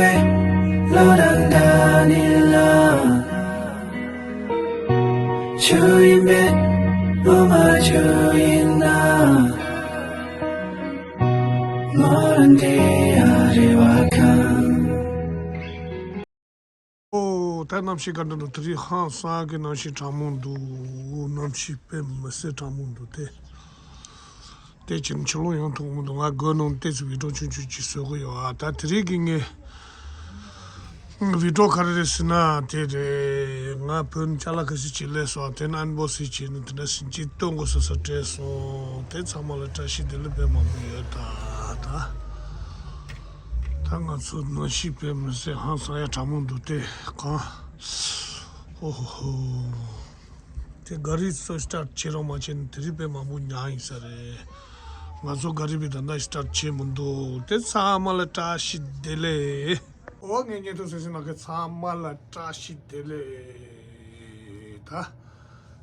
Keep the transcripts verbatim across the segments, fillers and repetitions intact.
བློ་དང་འདྲ་ནི་ལ། ཆུ་ཡིན་པས་བློ་མ་ཆུ་ཡིན་ན། མོ་རང་དེ་ཡ་རེ་བ་ཁང་། ཨོ། ད་གནམ་གཤིས་ག་འདྲ་འདུག་དེ་རིང་ཧང་སང་གི་གནམ་གཤིས་གྲང་མོ་འདུག་གནམ་གཤིས་དཔེ་མི་སྲིད་གྲང་མོ་འདུག་སྟེ། དེ་ཕྱིན་ཕྱི་ལོགས་ཡོང་ཐུབ་མི་འདུག་ང་སྒོ་ནང་ཏོག་ཙམ་བི་ཌིའོ་ཆུང་ཆུང་ཅིག་བཟོ་གི་ཡོད། ཨ། ད་དེ་རིང་གི་ངའི་བི་ཌིའོ་ག་རེ་རེད་ཟེར་ན། དེ་རེད། ང་བོད་ནས་ཅ་ལག་ཁ་ཤས་ཅིག་སླེབས་སོང་། དེ་ནས་ཨན་བོག་སིང་བྱས་ནས་དེ་འདྲ་ཟིན་ཅིག་སྟོན་དགོས་བསམ་བསམ་དྲན་སོང་། དེ་ཚང་མ་ལ་བཀྲ་ཤིས་བདེ་ལེགས་དཔེ་མང་པོ་ཡོད། ད་ད་ད་ང་ཚོ་གནམ་གཤིས་དཔེ་མི་སྲིད་ཧང་སང་ཡ་གྲང་མོ་འདུག་སྟེ་གང་། ཨོ་ཧོ་ཧོ། དེ་ག་རི་ཚོ་སི་ཊར་ཊི་བྱེད་རོགས་མ་བྱས་ན་དེ་རིང་དཔེ་མང་པོ་ཉལ་ཡིན་ས་རེད། ང་ཚོ་ག་རི་བི་ད་ལྟ་སི་ཊར་ཊི་བྱེད་མི་འདུག་དེ་ཚང་མ་ལ་བཀྲ་ཤིས་བདེ་ལེགས། ཨོ། ངའི་བརྙན་ཐུང་གཟིགས་མཁན་ཚང་མ་ལ་བཀྲ་ཤིས་བདེ་ལེགས།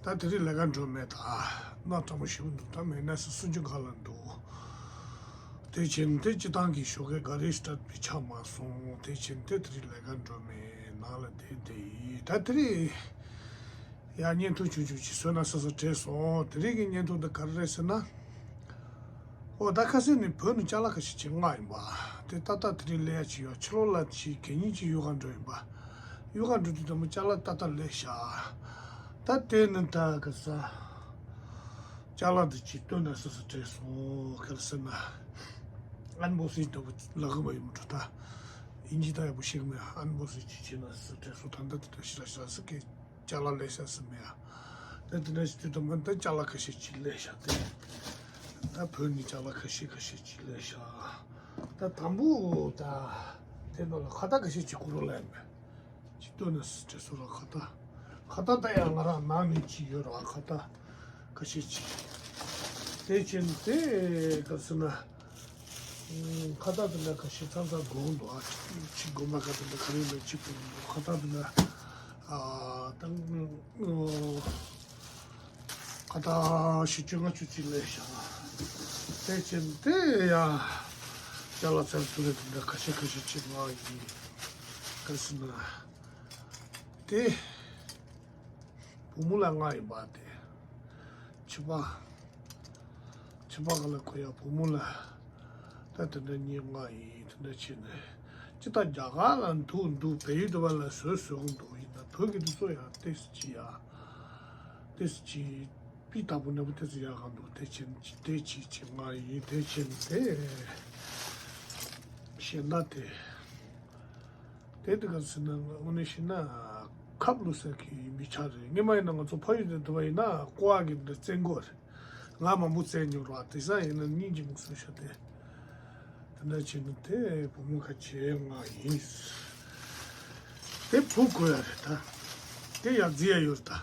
ད་ད་དེ་རིང་ལས་ཀ་འགྲོ་མེད། ད་གནམ་གྲང་མོ་ཞེ་པོ་འདུག་ད་མི་ནས་སུམ་ཅུ་སྒང་ལ་འདུག་དེ་ཕྱིན་དེ་སྤྱི་བཏང་གི་ཞོགས་ཀས་ག་རི་སི་ཊར་ཊི་བྱས་མ་སོང་། དེ་ཕྱིན་དེ་དེ་རིང་ལས་ཀ་འགྲོ་མེད། ནང་ལ་བསྡད་བསྡད་ཡིན། ད་དེ་རིང་ཡང་བརྙན་ཐུང་ཆུང་ཆུང་ཅིག་བཟོས་ན་བསམ་བསམ་དྲན་སོང་། དེ་རིང་གི་བརྙན་ཐུང་འདི་ག་རེ་རེད་ཟེར་ན། ཨོ། ད་ཁ་སང་ནས་བོད་ནས་ཅ་ལག་ཁ་ཤས་ཅིག་མངགས་ཡིན་པ། དེ་ཏག་ཏག་དེ་རིང་སླེབས་ཡ་ཅིག་ཡོད། ཕྱི་ལོགས་ལ་ཅིག་གད་སྙིགས་ཅིག་གཡུག་ག་འགྲོ་ཡིན་པ། གཡུག་ག་འགྲོ་དུས་ད་མོ་ཅ་ལག་ཏག་ཏག་སླེབས་ཤག་ད་དེ་ནི་ད་ག་ས། ཅ་ལག་འདི་ཅིག་སྟོན་ན་བསམ་བསམ་དྲན་སོང་། ག་རེ་ཟེར་ན། ཨན་བོག་སིང་འདྲ་པོ་ལབ་གི་མ་ཡིན་མོ་འགྲོ་ད། ཨིན་ཇི་ད་ཡག་པོ་ཤེས་གི་མེད། ཨན་བོག་སིང་ཅིག་བྱས་ན་བསམ་བསམ་དྲན་སོང་། ད་ལྟ་དེ་འདྲ་ཞིག་ལ་ཞག་སི་ཀའི་ཅ་ལག་སླེབས་ཤག་ཟེར་མེད་ཡ། ད་དེ་འདྲ་ཞིག་དུས་ད་མ་ད་ཅ་ལག་ཁ་ཤས་ཅིག་སླེབས་ཤག་སྟེ། ད་བོད་ནས་ཅ་ལག་ཁ་ཤས་ཁ་ཤས་ཅིག་སླེབས་ཤག་ད་དང་པོ་ད་དེ་ནང་ལ་ཁ་བཏགས་ཁ་ཤས་ཅིག་བསྐུར་རོགས་ལབ་ཡིན་པས། ཅིག་སྟོན་ན་བསམ་བསམ་དྲན་སོང་ར། ཁ་བཏགས། ཁ་བཏགས་ད་ཡང་ང་རང་ནང་ནས་ཅིག་ཡོད་ར། ཁ་བཏགས་ཁ་ཤས་ཅིག་དེ་ཕྱིན་དེ་ག་རེ་ཟེར་ན། ཁ་བཏགས་དེ་འདྲ་ཁ་ཤས་ཚང་ཚང་དགོས་འདུག་ཨ། ཅིག་དགོས་མ། ཁ་དེ་འདྲ་ག་རེ་ཡིན་ན་ཅིག་དགོས་འདུག་ཁ་བཏགས་དེ་འདྲ། ཨ། ད་ཁ་བཏགས་བཞི་བཅུ་ལྔ་བཅུ་ཅིག་སླེབས་ཤག་དེ་ཕྱིན་དེ་ཡང་ཅ་ལག་ཚར་ཚུར་རེ་དེ་འདྲ་ཁ་ཤས་ཁ་ཤས་ཅིག་མངགས་ཡིན། ག་རེ་ཟེར་ན། དེ་བུ་མོ་ལ་མངགས་ཡིན་པ། དེ་ཕྱི་པ། ཕྱི་པ་ག་ལ་ཁོ་ཡ་བུ་མོ་ལ། ད་དེ་འདྲ་གཉིས་མངགས་ཡིན། དེ་འདྲ་བྱས་ནས་ཅི་ལྟར་རྒྱ་གར་ལ་འདུག་འདུག་བལ་ཡུལ་དུ་བ་ལ་བཟོས་བཟོས་འདུག་ཡིན་ན་བོད་ཀྱི་འདི་ཚོ་ཡང་ཏོག་ཙམ་ཅིག་ཡ། ཏོག་ཙམ་ཅིག་པི་ལྟ་བུ་འདྲ་པོ་ཏོག་ཙམ་ཡག་ག་འདུག་དེ་ཕྱིན་དེ་ཅིག་ཅིག་མངགས་ཡིན། དེ་ཕྱིན་དེ་གཞན་དག་དེ། དེ་དེ་ག་ཟེར་ན་དངོས་གནས་བཤད་ན་ཁབ་བླུགས་ས་གི་མི་ཆ་རེད། སྔོན་མ་ཡིན་ན་ང་ཚོ་ཕ་ཡུལ་དུ་འདུག་པ་ཡིན་ན་ཀོ་བ་གི་འདི་བཙོང་གི་ཡོད་རེད། ང་མང་པོ་བཙོང་མྱོང་ར། དེང་སང་ཡིན་ན་སྙིང་རྗེ་མོ་བཟོས་ཤག་དེ། དེ་འདྲ་བྱས་ན་དེ་བུ་མོ་ཁ་ཆེ་མངགས་ཡིན། དེ་བུ་དགོས་ཡ་རེད་ད། དེ་ཡ་རྫི་ཡ་ཡོད་རེད་ད།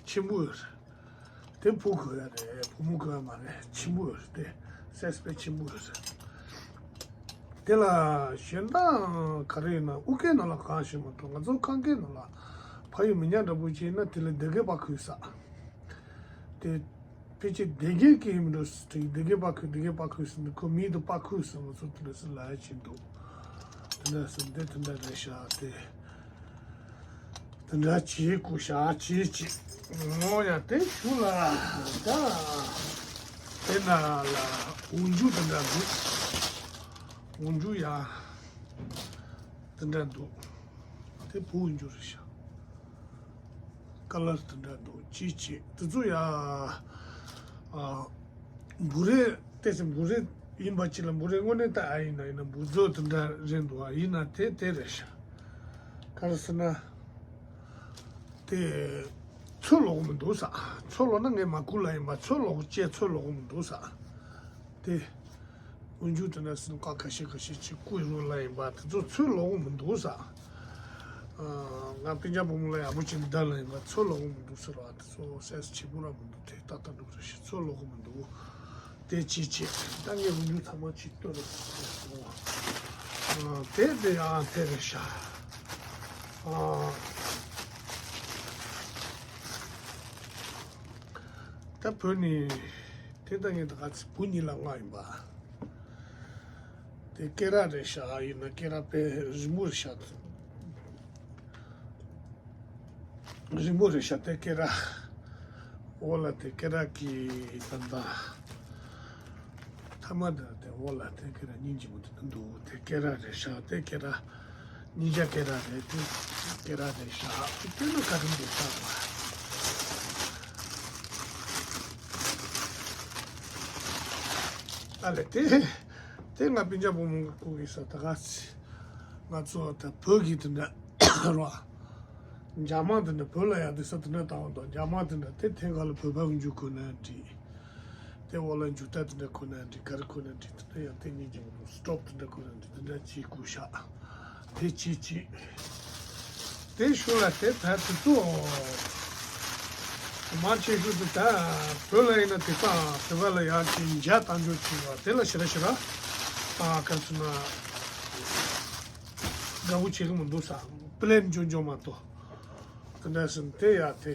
ཆེན་པོ་ཡོད་རེད། དེ་བུ་དགོས་ཡ་རེད། བུ་མོ་དགོས་ཡ་མ་རེད། ཆེན་པོ་ཡོད་རེད་དེ། སེམས་པ་ཆེན་པོ་ཡོད་རེད། དེ་ལ་གཞན་དག་ག་རེ་ཡིན་ན་ཨུ་སྐད་ནང་ལ་གང་ཤེས་མ་གཏོགས་ང་ཚོ་ཁམས་སྐད་ནང་ལ་ཕ་ཡུལ་མི་ཉག་འདྲ་པོ་ཅིག་ཡིན་ན་དེ་ལ་སྡེ་དགེ་པ་ཁུལ་ཟེར། དེ་ཕལ་ཆེར་སྡེ་དགེ་སྐད་ཡིན་འགྲོ་ཟེར། སྡེ་དགེ་པ་ཁུལ། སྡེ་དགེ་པ་ཁུལ་ཟེར་ནས་ཁོ་མིང་དུ་པ་ཁུལ་ཟེར་ང་ཚོ་དེ་འདྲ་ཟེར་ལབ་ཡ་ཅིག་འདུག་དེ་འདྲ་ཟེར་འདི་དེ་འདྲ་རེད་ཤག་དེ། དེ་འདྲ་བྱེད་དགོས་ཤག་བྱེད་ཅིག་ངོ་ཡ་དེ་ཞུ་ལ་ད། དེ་ན་ལ་འོག་འཇུག་དེ་འདྲ་འདུག་འོག་འཇུག་ཡ་དེ་འདྲ་འདུག་དེ་བོད་འོག་འཇུག་རེད་ཤག་ཀ་ལར་དེ་འདྲ་འདུག་བྱེད་ཅིག་དེ་ཚོ་ཡ། ཨ། འབུ་རས་ཏོག་ཙམ་འབུ་རས་ཡིན་པ་ཅིག་ལ་འབུ་རས་དངོས་གནས་ད་ཨ་ཡིན་ན་ཡིན་ན་འབུ་རྫོག་དེ་འདྲ་རེད་འདུག་ཨ་ཡིན་ན་དེ་དེ་རེད་ཤག་ག་རེ་ཟེར་ན། དེ་ཚོས་ལོག་གི་མི་འདུག་ས། ཚོས་ལོག་ན་ངས་མ་བསྐུར་ལ་ཡིན་པ། ཚོས་ལོག་ཅེས་ཚོས་ལོག་གི་མི་འདུག་ས། དེ་འོག་འཇུག་དེ་འདྲ་ཟེར་ན་ཁ་ཤས་ཁ་ཤས་ཅིག་བསྐུར་རོགས་ལ་ཡིན་པ། དེ་ཚོ་ཚོས་ལོག་གི་མི་འདུག་ས། ཨ། ང་སྤུན་ཀྱག་བུ་མོ་ལ་ཡག་པོ་ཅིག་འདྲ་ལ་ཡིན་པ། ཚོས་ལོག་གི་མི་འདུག་ཟེར་བ་དེ་ཚོ་སེམས་ཆེ་པོ་ར་མི་འདུག་དེ་ཏག་ཏག་འགྲོ་རེ་ཞིག་ཚོས་ལོག་གི་མི་འདུག་དེ་ཅི་བྱེད། ད་ངས་འོག་འཇུག་ཚང་མ་ཅིག་བཏོན་རེ་སོང་། ཨ། དེ་དེ་ཡང་དེ་རེད་ཤག་ཨ། ད་བོད་ནས་དེ་ད་ངས་ད་ག་ཚོད་བུ་གཉིས་ལ་མངགས་ཡིན་པ། དེ་སྐེ་རགས་རེད་ཤག་ཡིན་ན་སྐེ་རགས་དཔེ་རིང་མོ་རེད་ཤག་རིང་མོ་རེད་ཤག་དེ་སྐེ་རགས། འོག་ལ་དེ་སྐེ་རགས་ཀྱི་ད་ད། ཐ་མ་དེ་དེ་འོག་ལ་དེ་སྐེ་རགས་སྙིང་རྗེ་མོ་དེ་འདུག་དེ་སྐེ་རགས་རེད་ཤག་དེ་སྐེ་རགས། ཉིན་ཞག་སྐེ་རགས་རེད་དེ། སྐེ་རགས་རེད་ཤག་དེ་ནི་ཁ་ཁམ་དེ་ཤག་པ། ཨ་ལེ་དེ། དེ་ང་སྤུན་ཀྱག་བུ་མོ་གི་སྐུ་གི་ས་ད་ག་ཚི། ང་ཚོ་ད་བོད་ཀྱི་དེ་འདྲ་རོ། འཇར་མན་དེ་འདྲ་བོད་ལ་ཡག་དེ་ས་དེ་འདྲ་བཏང་བ་དང་འཇར་མན་དེ་འདྲ་དེ་ཐེངས་ག་ལ་བོད་པ་གི་འཇུག་དགོས་ན་འགྲིག་དེ་འོག་ལ་འཇུག་ད་དེ་འདྲ་དགོས་ན་འགྲིག་ག་རེ་དགོས་ན་འགྲིག་དེ་འདྲ་ཡང་དེ་གཉིས་ཀྱི་སི་ཊོབ་དེ་འདྲ་དགོས་ན་འགྲིག་དེ་འདྲ་གྱིས་བསྐུར་ཤག་དེ་གྱིས་གྱིས། དེ་ཤུལ་ལ་དེ་ད་དེ་ཚོ་མང་ཆེ་ཤོས་དེ་ད་བོད་ལ་ཡིན་ན་དེ་ཚོ་དེ་བ་ལ་ཡང་དེ་འཇའ་དང་འཇོག་བྱེད་པ་དེ་ལ་ཞེ་དྲག་ཞེ་དྲག་ཨ་ག་རེ་ཟེར་ན་དགའ་པོ་བྱེད་གི་མི་འདུག་ས། པི་ལེན་འཇོག་འཇོག་མ་གཏོགས་དེ་འདྲ་ཟེར་ན་དེ་ཡ་དེ།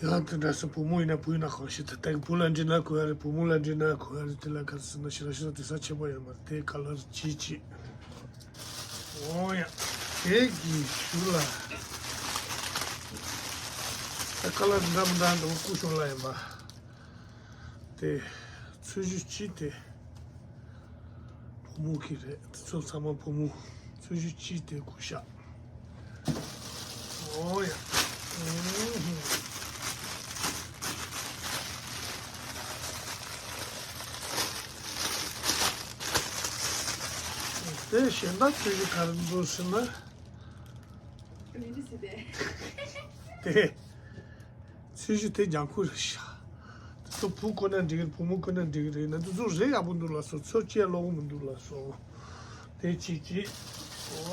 ཡང་དེ་འདྲ་སེ་བུ་མོ་ཡིན་ན་བུ་ཡིན་ན་གང་ཤེས་ད་ལྟ་བུ་ལ་འདྲི་ན་གོ་ཡ་རེད། བུ་མོ་ལ་འདྲི་ན་གོ་ཡ་རེད། དེ་ལ་ག་རེ་ཟེར་ན་ཞེ་དྲག་ཞེ་དྲག་དེ་ས་ཆེན་པོ་ཡོད་མ་རེད། དེ་ཁ་ལར་ཅི་ཅི། འོ་ཡ། དེ་གི་ཤུལ་ལ་ད་ཁ་ལར་འདྲ་མི་འདྲ་འདུག་སྐུ་ཞོགས་ལ་ཡིན་པ། དེ་ཚོས་གཞི་གཅིག་དེ་བུ་མོ་གི་རེད། དེ་ཚོ་ཚང་མ་བུ་མོ། ཚོས་གཞི་གཅིག་དེ་སྐུ་ཤག་འོ་ཡ། དེ་གཞན་དག་ཚོས་གཞི་ག་རེ་འདུག་ཟེར་ན། དེ། ཚོས་གཞི་དེ་ལྗང་ཁུ་རེད་ཤག་དེ་ཚོ་བུ་བསྐོན་ན་འགྲིག་རེད། བུ་མོ་བསྐོན་ན་འགྲིག་རེད་ན་དེ་ཚོ་རེད་ཡག་པོ་འདུག་ལགས་སོ། ཚོས་གཅིག་ལོག་གི་མི་འདུག་ལགས་སོ། དེ་གཅིག་གཅིག་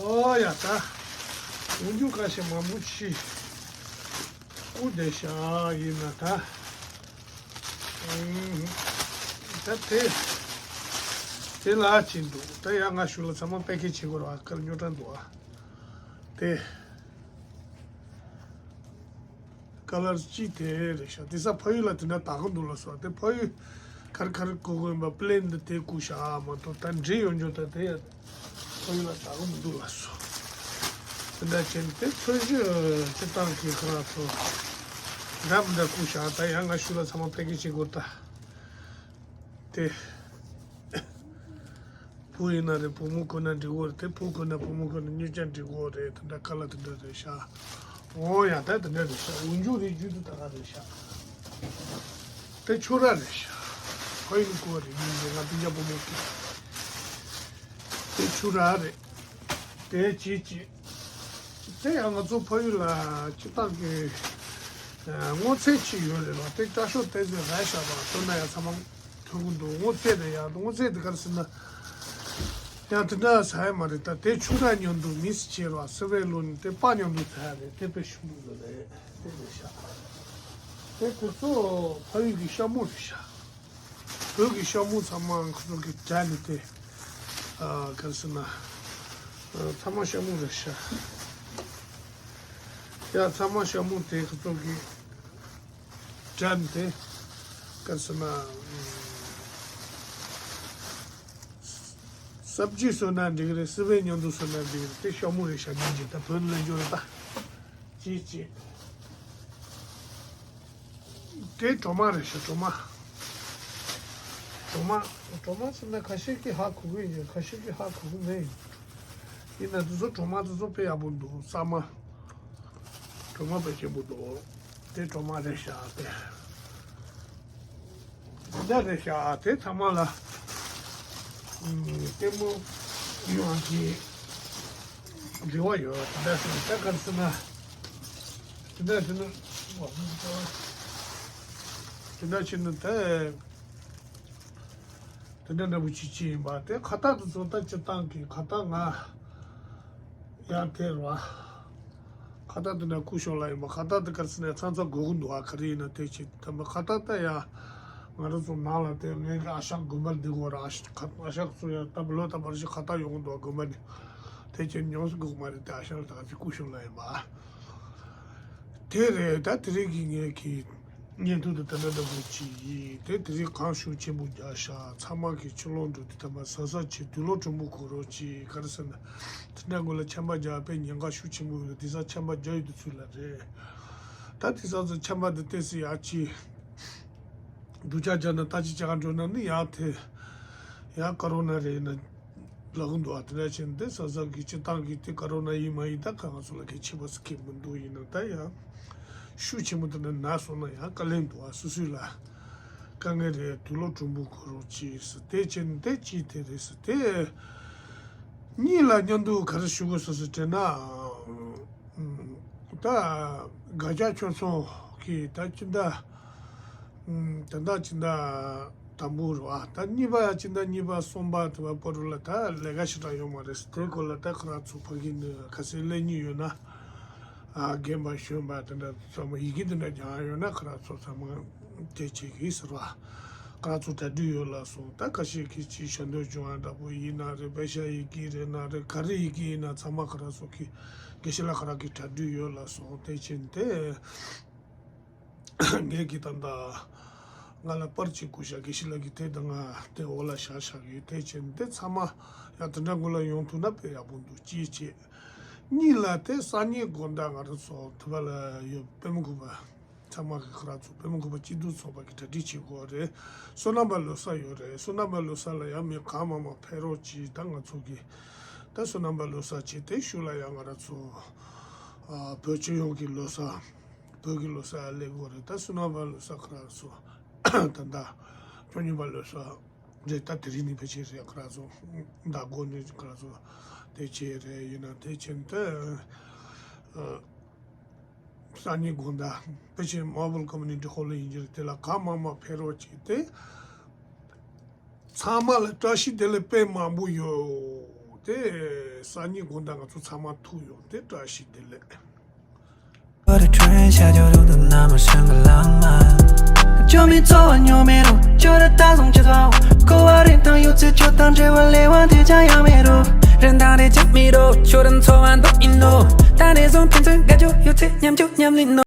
འོ་ཡ་ད། འོ་འཇུ་ཁ་ཤས་མང་པོ་ཤི། སྐུ་བསྡད་ཤག་ཡིན་ན་ད། ད་དེ། དེ་ལ་ཅི་འདུག་ད་ཡ་ང་ཤུལ་ལ་ཚང་མ་པེ་ཀེ་བྱེད་དགོས་ར་བ་ཀར་རྙོག་དྲ་འདུག་ཨ། དེ། ཁ་ལར་གཅིག་དེ་རེད་ཤག་དེ་ས་ཕ་ཡུལ་ལ་དེ་འདྲ་དག་གི་འདུག་ལགས་སོ། དེ་ཕ་ཡུལ་ཁར་ཁར་གོ་གོ་ཡིན་པ་པི་ལེན་འདི་དེ་བསྐུར་ཤག་མ་གཏོགས་ད་འདྲེ་ཡོད་འཇོག་ད་དེ་ཡ་ཕ་ཡུལ་ལ་དག་གི་མི་འདུག་ལགས་སོ། དེ་འདྲ་བྱས་ནས་དེ་ཚོས་གཞི་སྤྱི་བཏང་གི་ཁ་ལ་ཚོ་འདྲ་མི་འདྲ་བསྐུར་ཤག་ད་ཡང་ང་ཤུལ་ལ་ཚང་མ་པེ་ཀེ་བྱེད་དགོས་ད། དེ། བུ་ཡིན་ན་རེད། བུ་མོ་བསྐོན་ན་འགྲིག་གོ་རེད། དེ་བུ་བསྐོན་ན་བུ་མོ་བསྐོན་ན་གཉིས་ཀ་འགྲིག་གོ་རེད། དེ་འདྲ་ཁ་ལ་དེ་འདྲ་རེད་ཤག་འོ་ཡ་ད་དེ་འདྲ་རེད་ཤག་འོ་འཇུ་རེད་རྒྱུ་དེ་ད་ག་རེད་ཤག་དེ་ཆུ་ར་རེད་ཤག་ཁོ་ཡིན་གོ་རེད། ཡིན་རེད། ང་སྤུན་ཀྱག་བུ་མོ་གི་དེ་ཆུ་ར་རེད། དེ་བྱེད་བྱེད། དེ་ཡང་ང་ཚོ་ཕ་ཡུལ་ལ་སྤྱི་བཏང་གི་སྔོ་ཚལ་ཅིག་ཡོད་རེད་ལ། དེ་སྐྲ་ཤོག་དེ་ཚོ་རལ་བཞག་པ་ཐོན་ན་ཡང་ཚང་མ་ཐོན་གི་འདུག་སྔོ་ཚལ་དེ་ཡང་སྔོ་ཚལ་དེ་ག་རེ་ཟེར་ན་ཡང་དེ་འདྲ་ཟ་ཡ་མ་རེད། ད་དེ་ཆུ་ར་མཉམ་དུ་མིག་སི་བྱས་ར་སི་བས་བླུགས་ནས་དེ་སྤགས་མཉམ་དུ་ཟ་ཡ་རེད། དེ་དཔེ་ཞིམ་པོ་ཡོད་རེད། དེ་རེད་ཤག་དེ་ཁོ་ཚོ་ཕ་ཡུལ་གྱི་ཤ་མོ་རེད་ཤག་བོད་ཀྱི་ཤ་མོ་ཚང་མ་ཁོ་ཚོ་གི་དྲ་ནི་དེ། ཨ་ག་རེ་ཟེར་ན། ཨ་ཚང་མ་ཤ་མོ་རེད་ཤག་ཡ་ཚང་མ་ཤ་མོ་དེ་ཁོ་ཚོ་གི་དྲ་ནི་དེ། ག་རེ་ཟེར་ན། སབ་ཇི་བཟོས་ན་འགྲིག་རེད། སི་བས་མཉམ་དུ་བཟོས་ན་འགྲིག་རེད། དེ་ཤ་མོ་རེད་ཤག་སྙིང་རྗེ། ད་བོད་ལ་འབྱོར་རེད་ད། ཅི་ཅི། དེ་གྲོ་མ་རེད་ཤག་གྲོ་མ། གྲོ་མ། གྲོ་མ་ཟེར་ན་ཁ་ཤས་ཀྱིས་ཧ་གོ་གི་ཡོད། ཁ་ཤས་ཀྱིས་ཧ་གོ་གི་མེད། ཡིན་ན་དེ་ཚོ་གྲོ་མ་དེ་ཚོ་དཔེ་ཡག་པོ་འདུག་གཙང་མ། གྲོ་མ་དཔེ་སྐྱིད་པོ་འདུག་དེ་གྲོ་མ་རེད་ཤག་དེ། འདི་འདྲ་རེད་ཤག་དེ་ཚང་མ་ལ་ཨམ་ལྟད་མོ་ཡོང་གི་རེ་བ་ཡོད། དེ་འདྲ་ཟེར་ན་ད་ག་རེ་ཟེར་ན། དེ་འདྲ་ཟེར་ན། དེ་འདྲ་ཟེར་ན་ད་དེ་འདྲ་འདྲ་པོ་ཅིག་ཅིག་ཡིན་པ། དེ་ཁ་བཏགས་དེ་ཚོ་ད་སྤྱིར་བཏང་གི་ཁ་བཏགས་ང་ཡང་དེ་རེད་བ། ཁ་བཏགས་དེ་འདྲ་སྐུ་ཞོགས་ལ་ཡིན་པ། ཁ་བཏགས་དེ་ག་རེ་ཟེར་ན་ཚང་ཚང་དགོས་ཀྱི་འདུག་ཨ། ག་རེ་ཡིན་ན་དེ་ཅིག་ད་མ་ཁ་བཏགས་ད་ཡ། ང་རང་ཚོ་ནང་ལ་དེ་ངའི་གི་ཨ་ཞང་དགོན་པར་འདི་དགོས་ར། ཨ་ཞང་ཁ་ཨ་ཞང་ཚོ་ཡ་ད་བློ་ད་བར་ཞིག་ཁ་བཏགས་ཡོང་གི་འདུག་ཨ། དགོན་པ་ནས་དེ་ཅིག་ཉམས་སུ་དགོས་མ་རེད། དེ་ཨ་ཞང་ལ་ད་ག་ཅིག་སྐུ་ཞོགས་ལ་ཡིན་པ། དེ་རེད། ད་དེ་རིང་གི་ངའི་གི་ བརྙན་ཐུང་དུ་དེ་འདྲ་འདྲ་པོ་ཅིག་ཡིན། དེ་དེ་རིང་གང་ཤུགས་ཆེན་པོ་རྒྱག་ཤག་ཚང་མ་གི་ཕྱི་ལོགས་འགྲོ་དུས་ཐ་མ་གཟབ་གཟབ་བྱེད། དུག་ལོག་གྲུང་པོ་གོན་རོགས་གྱིས། ག་རེ་ཟེར་ན། དེ་འདྲ་དགོས་ལ་ཆམ་པ་རྒྱག་དཔེ་ཉེན་ཁ་ཤུགས་ཆེན་པོ་ཡོད་ལ། དེང་སང་ཆམ་པ་རྒྱག་ཡོད་དུས་ཚོད་ལ་རེད། ད་དེང་སང་ཚོ་ཆམ་པ་འདི་ཏོག་ཙམ་ཡག་ཅིག་སྡུག་ཅག་རྒྱག་ན་ལྟ་ཅི་ཅག་འགྲོ་ན་ནི་ཡང་དེ་ཡང་ཀ་རོ་ན་རེད་ན་ལབ་གི་འདུག་ཨ། དེ་འདྲ་བྱས་ནས་དེ་གཟབ་གཟབ་གི་སྤྱིར་བཏང་གི་དེ་ཀ་རོ་ན་ཡིན་མ་ཡིན་ད་ག་ང་ཚོ་ལ་གལ་ཆེ་བ་ཟེར་གི་མི་འདུག་ཡིན་ན་ད་ཡང་ཤུགས་ཆེན་པོ་དེ་འདྲ་ན་སོང་ན་ཡང་དཀའ་ལས་འདུག་ཨ། སོ་སོའི་ལ་དཀའ་ངལ་རེད། དུག་ལོག་གྲུང་པོ་གོན་རོགས་གྱིས་ཟེར། དེ་བྱས་ནས་དེ་གཅིག་དེ་རེད་ཟེར། དེ་གཉིས་ལ་མཉམ་དུ་ག་རེ་ཞུ་དགོས་ཟེར་ཟེར་དྲན་ན། ཨ། ད་དགའ་ཆ་ཁྱོད་ཚོ་གི་ད་ཅི་འདྲ། ཨ། ད་ད་ཅི་འདྲ་དང་པོ་རེད་བ། ད་གཉིས་པ་ཡ་ཅི་འདྲ་གཉིས་པ་གསུམ་པ་དེ་བ་པོ་རུ་ལ་ད་ལས་ཀ་ཞེ་དྲག་ཡོད་མ་རེད་ཟེར། དེ་སྐོར་ལ་ད་ཁོ་རང་ཚོ་ཕ་གི་ནས་ཁ་སེ་ལེ་གཉིས་ཡོད་ན། ཨ། རྒན་པ་གཞོན་པ་དེ་འདྲ་ཚང་མ་ཡི་གེ་དེ་འདྲ་སྦྱང་ཡ་ཡོད་ན་ཁོ་རང་ཚོ་ཚང་མ་དེ་བྱེད་གི་ཟེར་བ། ཁོ་རང་ཚོ་གྲ་སྒྲིག་ཡོད་ལ་སོང་། ད་ཁ་ཤས་ཀྱིས་ཅིག་ཤ་འདོད་བྱུང་བ་འདྲ་པོ་ཡིན་ན་རེད། པེ་ཤ་ཡི་གེ་རེད་ན་རེད། ག་རེ་ཡི་གེ་ཡིན་ན་ཚང་མ་ཁོ་རང་ཚོ་གི་དགེ་བཤེས་ལགས་ཁོ་རང་གི་གྲ་སྒྲིག་ཡོད་ལ་སོང་། དེ་བྱས་ནས་དེ་ངས་གི་ད་ལྟ་ང་ལ་པར་གཅིག་བསྐུར་ཤག་དགེ་བཤེས་ལགས་ཀྱིས་དེ་ད་ང་དེ་འོག་ལ་བཞག་བཞག་ཡོད། དེ་བྱས་ནས་དེ་ཚང་མ་ཡང་དེ་འདྲ་སྒོ་ལ་ཡོང་ཐུབ་ན་དཔེ་ཡག་པོ་འདུག་གཅིག་བྱས། གཉིས་ལ་དེ་སང་ཉིན་དགོང་དག་ང་རང་ཚོ་དེ་བ་ལ་ཡོད་པད་མ་ཁུག་པ། ཚང་མ་གི་ཁོ་རང་ཚོ་པད་མ་ཁུག་པ་སྐྱིད་སྡུག་ཚོགས་པ་གི་གྲ་སྒྲིག་བྱེད་དགོས་རེད། སོ་ནམ་པ་ལོ་གསར་ཡོད་རེད། སོ་ནམ་པ་ལོ་གསར་ལ་ཡང་མི་གང་མང་མང་ཕེབས་རོགས་གྱིས། ད་ང་ཚོ་གི་ད་སོ་ནམ་པ་ལོ་གསར་བྱས་དེ་ཤུལ་ལ་ཡང་ང་རང་ཚོ་ཨ་བོད་སྤྱི་ཡོངས་ཀྱི་ལོ་གསར། བོད་ཀྱི་ལོ་གསར་སླེབས་དགོས་རེད། ད་སོ་ནམ་པ་ལོ་གསར་ཁོ་རང་ཚོ་ད་ད་ཁྱོད་གཉིས་པ་ལོ་གསར་རེད། ད་དེ་རིང་ནས་ཕལ་ཆེར་རེད། ཁོ་རང་ཚོ་ཟླ་འགོ་ནས་ཁོ་རང་ཚོ་དེ་བྱས་རེད། ཡིན་ན་དེ་བྱས་ནས་ད་ཨ། སང་ཉིན་དགོང་དག་པེ་ཅིན་མར་བལ་ཀོ་མུ་ནི་ཊི་ཧོལ་ཡིན་གྱི་རེད། དེ་ལ་གང་མང་མང་ཕེབས་རོགས་གྱིས། དེ་ཚང་མ་ལ་བཀྲ་ཤིས་བདེ་ལེགས་དཔེ་མང་པོ་ཡོད། དེ་སང་ཉིན་དགོང་དག་ང་ཚོ་ཚང་མ་ཐུག་ཡོང་། དེ་བཀྲ་ཤིས་བདེ་ལེགས། 我的春夏秋冬的那么深刻浪漫，救命做完又没路，就得打从起头。过完人疼又只求当这晚泪完天将要没路，人当得将没路，就等昨晚都一怒，但那种平静感觉有这样就让你怒。